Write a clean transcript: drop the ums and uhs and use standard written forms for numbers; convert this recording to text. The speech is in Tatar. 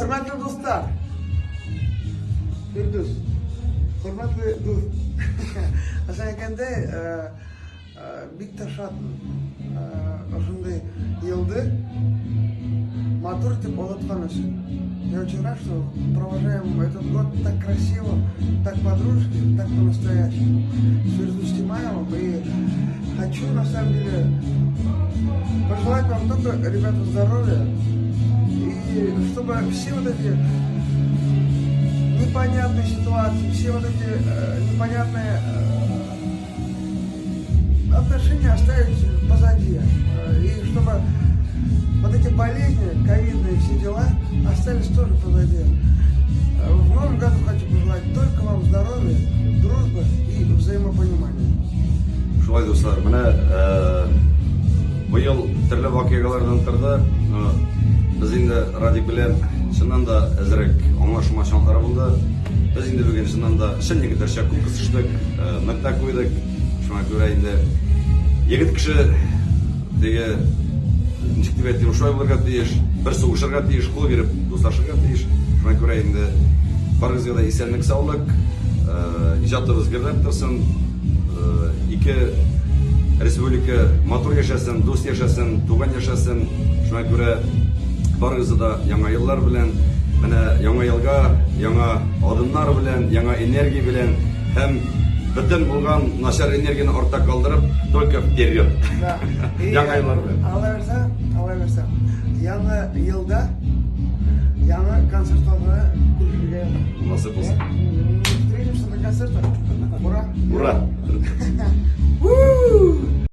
Хөрмәтле дуслар, Фирдүс, хөрмәтле дус. Асан әйткәндәй, бик тә шатмын. Ошондый елды матур итеп озаткан өчен. Я очень рад, что провожаем этот год так красиво, так по-дружески, так по-настоящему. С Фирдус Тимаевым. И хочу, на самом деле, пожелать вам только, ребята, здоровья. И чтобы все вот эти непонятные ситуации, все вот эти непонятные отношения оставить позади. И чтобы вот эти болезни, ковидные все дела, остались тоже позади. В новом году хочу пожелать только вам здоровья, дружбы и взаимопонимания. Шулай, дуслар, менә быел төрле вакыйгалардан торды. Без инде Радик белән чыннан да әзрәк аңлашылмаучанлыклар булды. Без инде бүген чыннан да чын егетләрчә кул кысыштык, нокта куйдык. Шуңа күрә инде егет кеше теге ничек дип әйтим, шулай булырга тиеш, бер сугышырга тиеш, кул биреп дуслашырга тиеш. Шуңа күрә инде барыгызга да исәнлек, саулык, иҗатыбыз гөрләп торсын, ике республика матур яшәсен, дус яшәсен, туган яшәсен. Шуңа күрә барыгызны да яңа еллар белән, менә яңа елга яңа адымнар белән, яңа энергия белән һәм бөтен булган начар энергияне артта калдырып, только вперед. Да. И Яңа еллар белән. Алла бирсә, Алла бирсә. Яңа елда яңа концертларда күрешергә. Насыйп булсын. Встретимся на концертах. Ура! Ура!